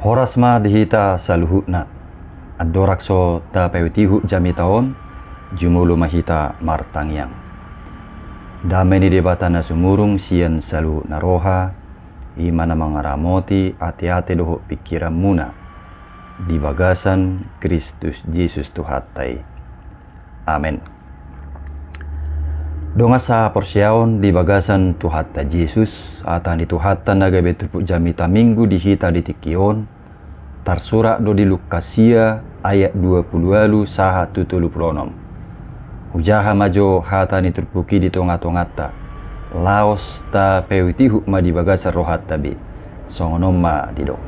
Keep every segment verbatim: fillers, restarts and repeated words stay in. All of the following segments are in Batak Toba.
Horas ma di hita saluhutna. Andorang so tapaihutihut jamita on, jumolo ma hita martangiang. Dame ni Debata na sumurung sian saluhutna roha, i ma na mangaramoti ateate dohot pingkiranmuna di bagasan Kristus Jesus Tuhanta i. Amen. Dongan sahaporseaon di bagasan Tuhanta Jesus, hata ni Tuhanta na gabe turpuk jamita Minggu di hita di tingki on, tarsurat do di Lukas sia ayat dua pulu ualu sahat tu tolu pulu onom. Hujaha ma jo hata ni turpuk i di tongatonganta, laos tapaihutihut ma di bagasan rohanta be. Songon on ma didok.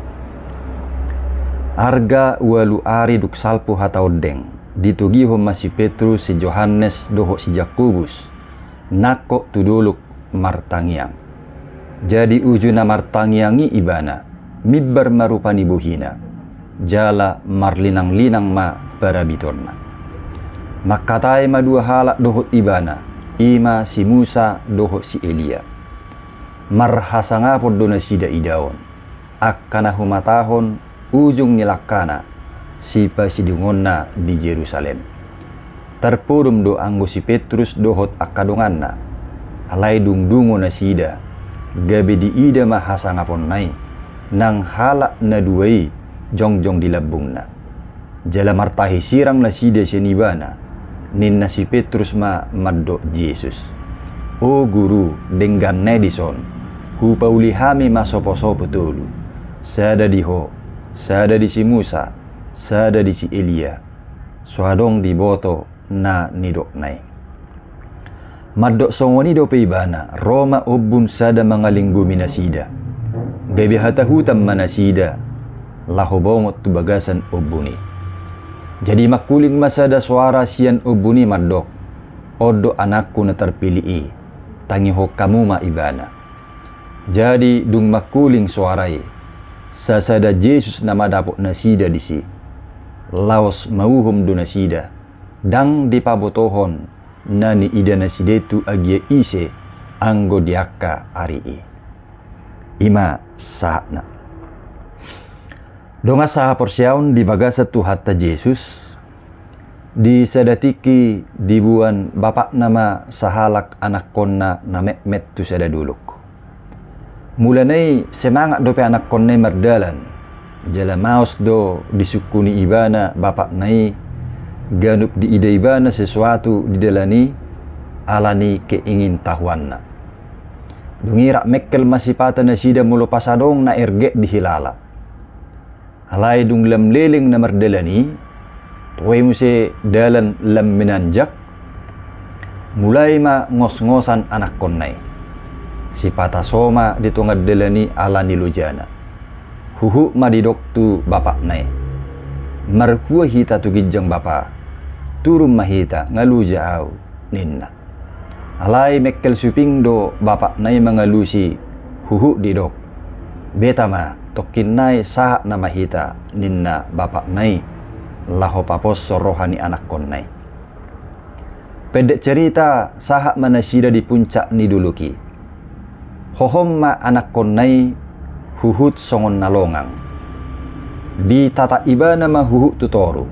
Arga ualu ari dung salpu hata ondeng, ditogihon ma si Petrus, si Johannes dohot si Jakobus nangkok tu dolok martangiang. Jadi uju na martangiang i ibana, mimbar ma rupa ni bohina, jala marlinanglinang ma parabitonna. Mangkatai ma dua halak dohot ibana, i ma si Musa dohot si Elia. Marhasangapon do nasida idaon, angka na humatahon ujung ni langkana sipasidungonna di Jerusalem. Tarpodom do anggo si Petrus dohot angka donganna, alai dung dungo nasida, gabe diida ma hasangaponna i, nang halak na dua i jongjong di lambungna. Jala martahi sirang nasida sian ibana, ninna si Petrus ma mandok Jesus: O Guru, denggan nai dison, hupauli hami ma soposopo tolu, sada di Ho, sada di si Musa, sada di si Elia. So adong diboto na nidokna i. Mandok songon i dope ibana, ro ma ombun sada mangalinggomi nasida. Gabe hatahutan ma nasida, laho bongot tu bagasan ombun i. Jadi mangkuling ma sada soara sian ombun i mandok: On do Anakku na tarpilih i, tangihon hamu ma Ibana. Jadi dung mangkuling soara i, sasada Jesus nama dapot nasida disi. Laos mauhom do nasida, ndang dipabotohon na niida nasida i tu agia ise anggo di angka ari i. I ma sahatna. Dongan sahaporseaon di bagasan Tuhanta Jesus, di sada tingki diboan bapakna ma sahalak anakkonna na metmet tu sada dolok. Mulana i semangat dope anakkonna i mardalan, jala maos do disungkuni ibana bapakna i, ganup diida ibana sesuatu di dalan i, ala ni keingintahuanna. Dung i rap mengkel ma sipata nasida molo pas adong na ergek dihilala. Alai dung lam leleng na mardalan i, toe muse dalan lam minanjak, mulai ma ngosngosan anakkonna i. Sipata so ma di tonga dalan i ala ni lojana. Huhut ma didok tu bapakna i: Marhua hita tu ginjang bapa, turun ma hita, nga loja au, ninna. Alai mengkel suping do bapakna i mangalusi, huhut didok: Beta ma, tongkin nai sahat nama hita, ninna bapakna i, laho paposhon roha ni anakkonna i. Pendek cerita, sahat ma nasida di puncak ni dolok i. Hohom ma anakkonna i huhut songon na longang. Ditatap ibana ma huhut tu toru.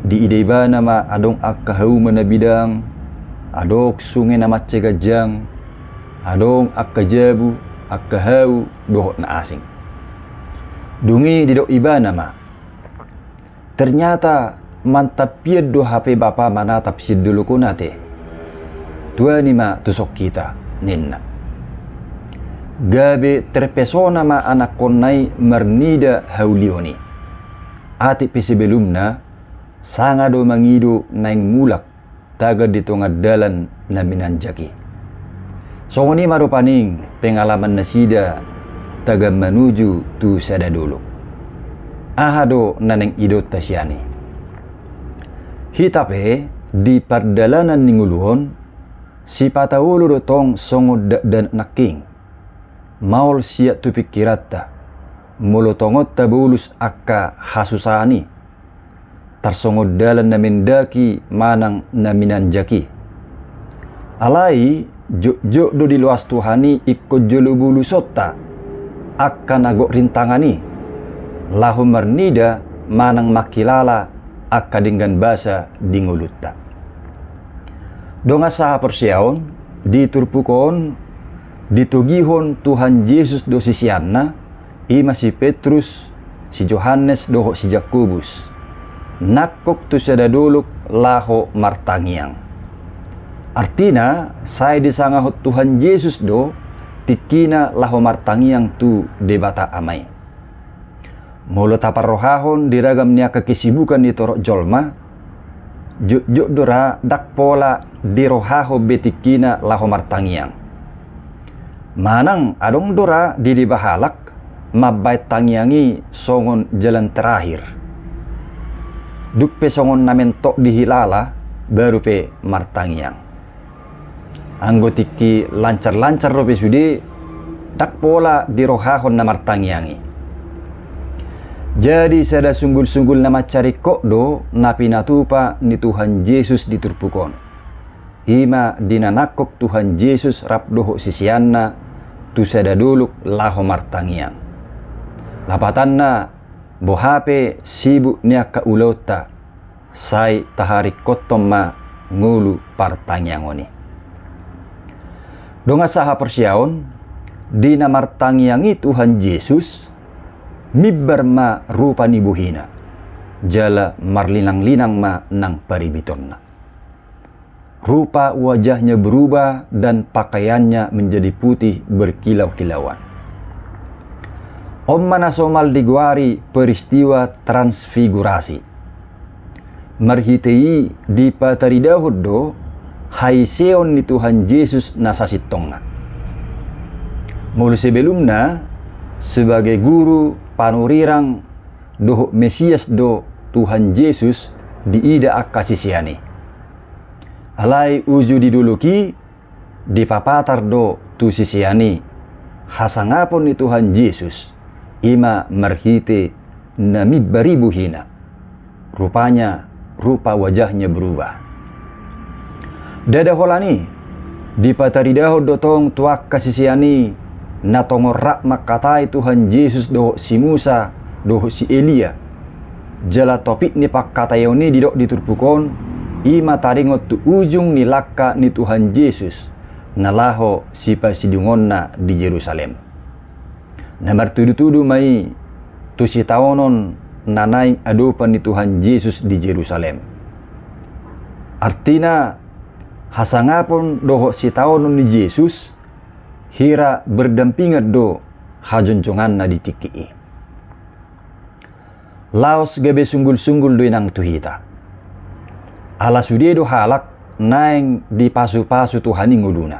Diida ibana ma adong angka hauma na bidang, adong sunge na mansai ganjang, adong angka jabu, angka hau, dohot na asing. Dung i didok ibana ma: Ternyata mantampian do hape bapa manatap sian dolok on ate. Tuani ma tu son hita, ninna. Gabe terpesona ma anakkonna i marnida haulion i. Atik pe sebelumna, sanga do mangido naeng mulak tagan di tonga dalan na minanjak i. Songon i ma rupani pengalaman nasida tagan manuju tu sada dolok. Aha do na naeng idaonta sian i? Hita pe di pardalanan ni ngolu on, sipata olo do tong songon dakdanak nangkin. Maol siat tu pingkiranta, molo tongon tabolus angka hasusaan i, tarsongon dalan na mendaki manang na minanjak i. Alai jotjot do diloas Tuhan i ingkon jolo bolusonta angka na gok rintangan i, laho marnida manang mangkilala angka denggan basa di ngolunta. Dongan sahaporseaon, di turpuk on ditogihon Tuhan Jesus do siseanna, i ma si Petrus, si Johannes dohot si Jakobus, nangkok tu sada dolok laho martangiang. Artina, sai disangahon Tuhan Jesus do tingkina laho martangiang tu Debata Ama i. Molo taparrohahon di ragam ni angka kesibukan ni torop jolma, jotjot do ra ndang pola dirohahon be tingkina laho martangiang. Manang adong do ra di deba halak mambahen tangiang i songon jalan terakhir. Dung pe songon na mentok dihilala, baru pe martangiang. Anggo tingki lancar-lancar dope sude, ndang pola dirohahon na martangiang i. Jadi sada sunggul-sunggul na mansai ringkot do na pinatupa ni Tuhan Jesus di turpuk on. I ma di na nangkok Tuhan Jesus rap dohot siseanna tu sada dolok laho martangiang. Lapatanna, boha pe sibuk ni angka ulaonta, sai taharingkothon ma ngolu partangiangon i. Dongan sahaporseaon, di na martangiang i Tuhan Jesus, mimbar ma rupa ni bohina, jala marlinang-linang ma nang paribitonna. Rupa wajahnya berubah dan pakaiannya menjadi putih berkilau-kilauan. On ma na somal digoari peristiwa transfigurasi. Marhite i dipataridahon do haiseon ni Tuhan Jesus na sasintongna. Molo sebelumna, sebagai guru, panurirang, dohot Mesias do Tuhan Jesus diida angka sisean i. Alai uju di dolok i dipapatar do tu sisean i hasangapon ni Tuhan Jesus, i ma marhite na mimbar i bohina. Rupanya, rupa wajahnya berubah. Ndada holan i, dipataridahon do tong tu angka sisean i na tongon rap mangkatai Tuhan Jesus dohot si Musa dohot si Elia. Jala topik ni pangkataion i didok di turpuk on, i ma taringot tu ujung ni langka ni Tuhan Jesus na laho sipasidungonna di Jerusalem. Na martudu-tudu ma i tu sitaonon na naeng adopan ni Tuhan Jesus di Jerusalem. Artina, hasangapon dohot sitaonon ni Jesus hira berdampingan do hajongjonganna di tingki i. Laos gabe sunggul-sunggul do i nang tu hita. Ala sude do halak naeng dipasupasu Tuhan i ngoluna.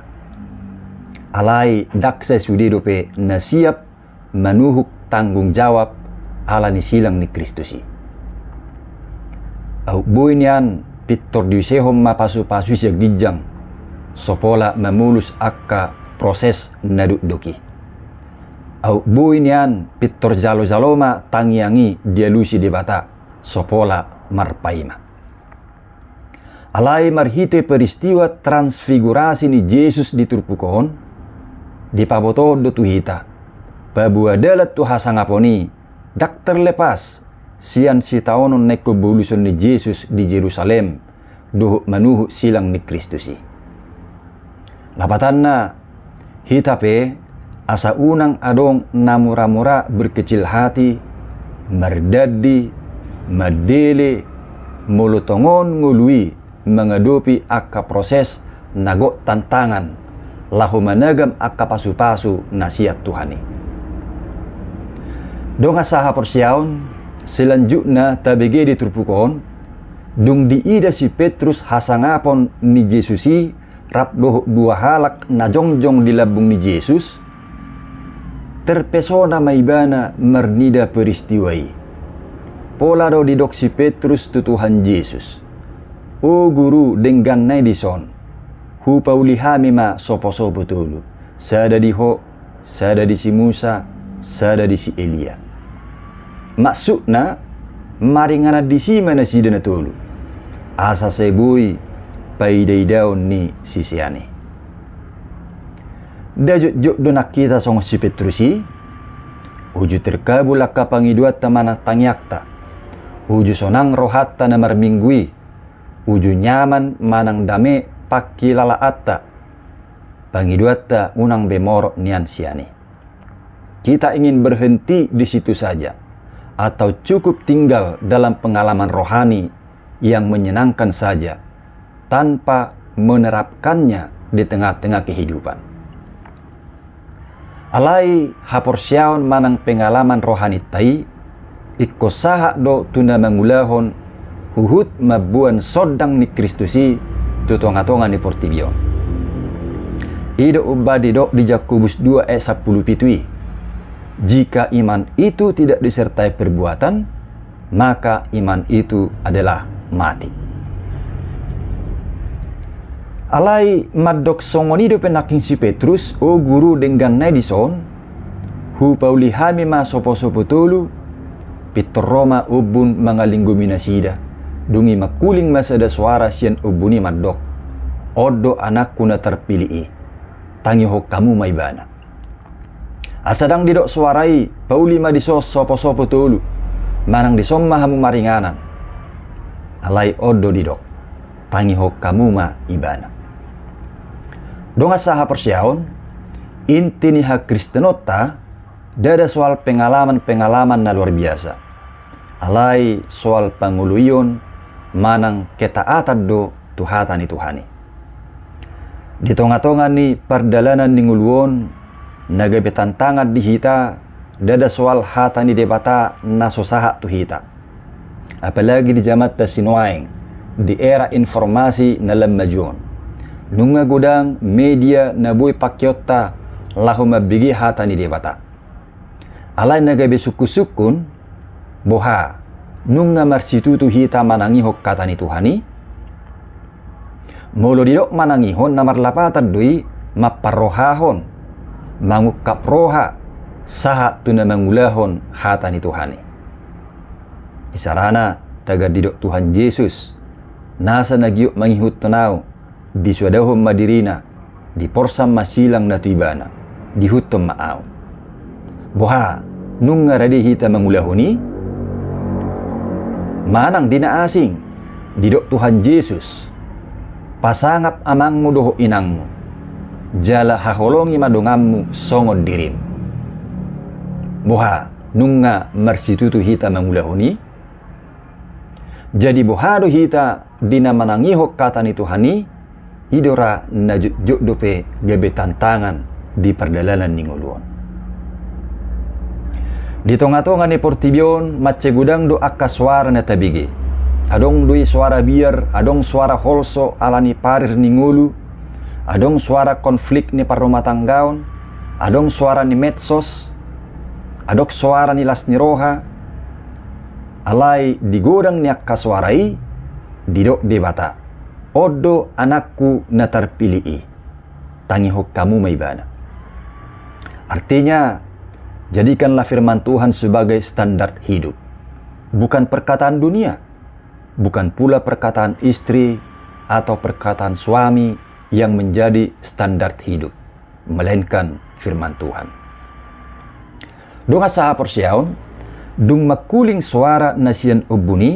Alai ndang sai sude dope na siap manuhuk tanggung jawab ala ni silang ni Kristus i. Aut boi nian pintor diusehon ma pasupasu i sian ginjang, so pola mamolus angka proses na dokdok i. Aut boi nian pintor jalo-jalo ma tangiang i dialusi Debata, so pola marpaima. Alai marhite peristiwa transfigurasi ni Jesus di turpuk on, dipabotohon do tu hita, paboa dalan tu hasangapon i ndang terlepas sian sitaonon na ingkon boluson ni Jesus di Jerusalem dohot manuhuk silang ni Kristus i. Lapatanna, hita pe asa unang adong na mura-mura berkecil hati, mardandi, mandele, molo tongon ngolu i mangadopi angka proses na gok tantangan laho managam angka pasupasu na sian Tuhan i. Dongan sahaporseaon, selanjutna tabege di turpuk on, dung diida si Petrus hasangapon ni Jesus i rap dohot dua halak na jongjong di lambung ni Jesus, terpesona ma ibana marnida peristiwa i. Pola do didok si Petrus tu Tuhan Jesus, "O Guru, dengganna i dison, hupauli hami ma sopo-sopo tolu, sada di Ho, sada di si Musa, sada di si Elia." Maksudna, maringanan disi ma nasida na tolu, asa sai boi paida-idaon ni sisean i. Nda jotjot do nang hita songon si Petrus i? Uju terkabul angka pangidoanta manang tangiangta. Uju sonang rohanta na marminggu i. Uju nyaman manang dame pangkilalaanta. Pangidoanta unang be morot nian sian i. Kita ingin berhenti di situ saja, atau cukup tinggal dalam pengalaman rohani yang menyenangkan saja, tanpa menerapkannya di tengah-tengah kehidupan. Alai haporseaon manang pengalaman rohaninta i, ingkon sahat do tu na mangulahon huhut mamboan sondang ni Kristus i tu tonga-tonga ni portibi on. I do umbahen didok di Jakobus dua ayat sampulu pitu i, jika iman itu tidak disertai perbuatan, maka iman itu adalah mati. Alai mandok songon i dope nangkin si Petrus, o guru, denggan nai dison, hupauli hami ma sopo-sopo tolu, pintor ro ma ombun mangalinggomi nasida. Dung i mangkuling ma sada soara sian ombun i mandok, on do anakku na tarpilih i, tangihon hamu ma ibana. Asa ndang didok soara i, pauli ma dison sopo-sopo tolu, manang dison ma hamu maringanan. Alai on do didok, tangihon hamu ma ibana. Dongan sahaporseaon, inti ni hakristenonta, ndada soal pengalaman-pengalaman na luar biasa. Alai soal pangoloion manang ketaatan do tu hata ni Tuhan i. Di tonga-tonga ni pardalanan ni ngolu on, na gabe tantangan di hita, ndada soal hata ni Debata na so sahat tu hita. Apalagi di jamanta sinuaeng, di era informasi na lam maju on. Nunga godang media na boi pangkeonta laho mambege hata ni Debata. Alai na gabe sungkun-sungkun, boha, nunga marsitutu hita manangihon hata ni Tuhan i? Molo didok manangihon na marlapatan do i mamparrohahon, mangungkap roha, sahat tu na mangulahon hata ni Tuhan i. Isarana tagan didok Tuhan Jesus, nasa na giot mangihuthon ahu, disoadahon ma dirina, diporsan ma silang na tu ibana, diihuthon ma ahu. Boha, nunga rade hita mangulahon i? Manang di na asing, didok Tuhan Jesus, pasangap amangmu dohot inangmu, jala haholongi ma donganmu songon dirim. Boha, nunga marsitutu hita mangulahon i? Jadi boha do hita di na manangihon hata ni Tuhan i? I do ra na jotjot dope gabe tantangan di pardalanan ni ngolu on. Di tonga-tonga ni portibi on mansai godang do angka soara na tabege. Adong do i soara biar, adong soara holso ala ni parir ni ngolu, adong soara konflik ni parrumatanggaon, adong soara ni medsos, adong soara ni las ni roha. Alai di godang ni angka soara i, didok Debata, on do anakku na tarpilih i, tangihon hamu ma ibana. Artinya, jadikanlah firman Tuhan sebagai standar hidup, bukan perkataan dunia, bukan pula perkataan istri atau perkataan suami yang menjadi standar hidup, melainkan firman Tuhan. Dongan sahaporseaon, dung mangkuling soara na sian ombun i,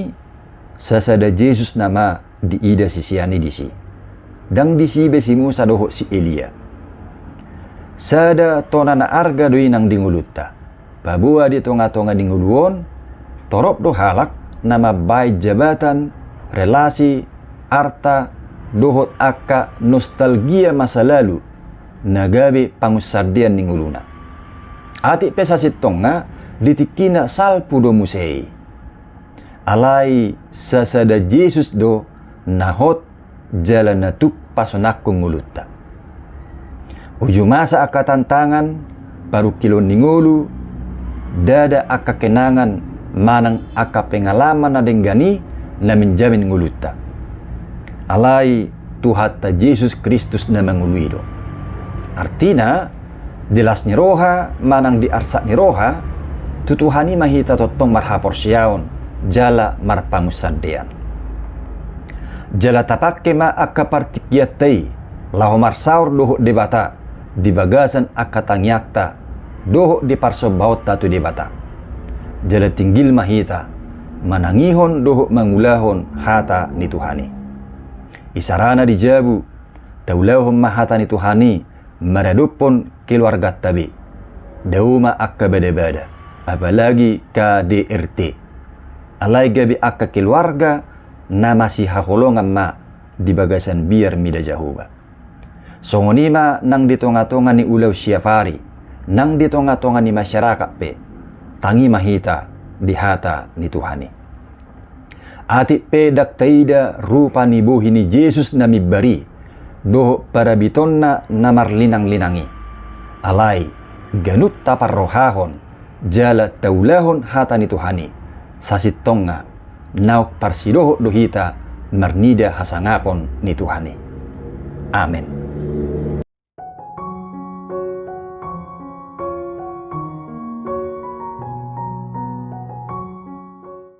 sasada Jesus nama diida sisean i disi. Ndang disi be si Musa dohot si Elia. Sada tona na arga do i nang di ngolunta. Paboa di tonga-tonga ni ngolu on, torop do halak na mambahen jabatan, relasi, arta, dohot angka nostalgia masa lalu, na gabe pangunsandean ni ngoluna. Atik pe sasintongna di tingkina salpu do muse i. Alai sasada Jesus do na hot jala na tuk pasonangkon ngolunta. Uju masa angka tantangan, parungkilon ni ngolu, ndada angka kenangan manang angka pengalaman na denggan i na menjamin ngolunta. Alai Tuhanta Jesus Kristus na mangoloi do. Artina, di las ni roha manang di arsak ni roha, tu Tuhan i ma hita tongtong marhaporseaon jala marpangunsandean. Jala tapangke ma angka partingkianta i laho marsaor dohot Debata di bagasan angka tangiangta, dohot di parsombaonta tu Debata. Jala tinggil ma hita manangihon dohot mangulahon hata ni Tuhan i. Isarana di jabu, taulahon ma hata ni Tuhan i maradophon keluarganta be. Dao ma angka badabada, apalagi K D R T. Alai gabe angka keluarga na masihaholongan ma di bagasan biar mida Jahowa. Songon i ma nang di tongatonga ni ulaon siapari, nang di tongatonga ni masyarakat pe, tangi ma hita di hata ni Tuhan i. Atik pe ndang taida rupa ni bohi ni Jesus na mimbar i, dohot parabitonna na marlinanglinang i. Alai, ganup taparrohahon, jala taulahon hata ni Tuhan i, sasintongna naung parsidohot do hita marnida hasangapon ni Tuhan i. Amen.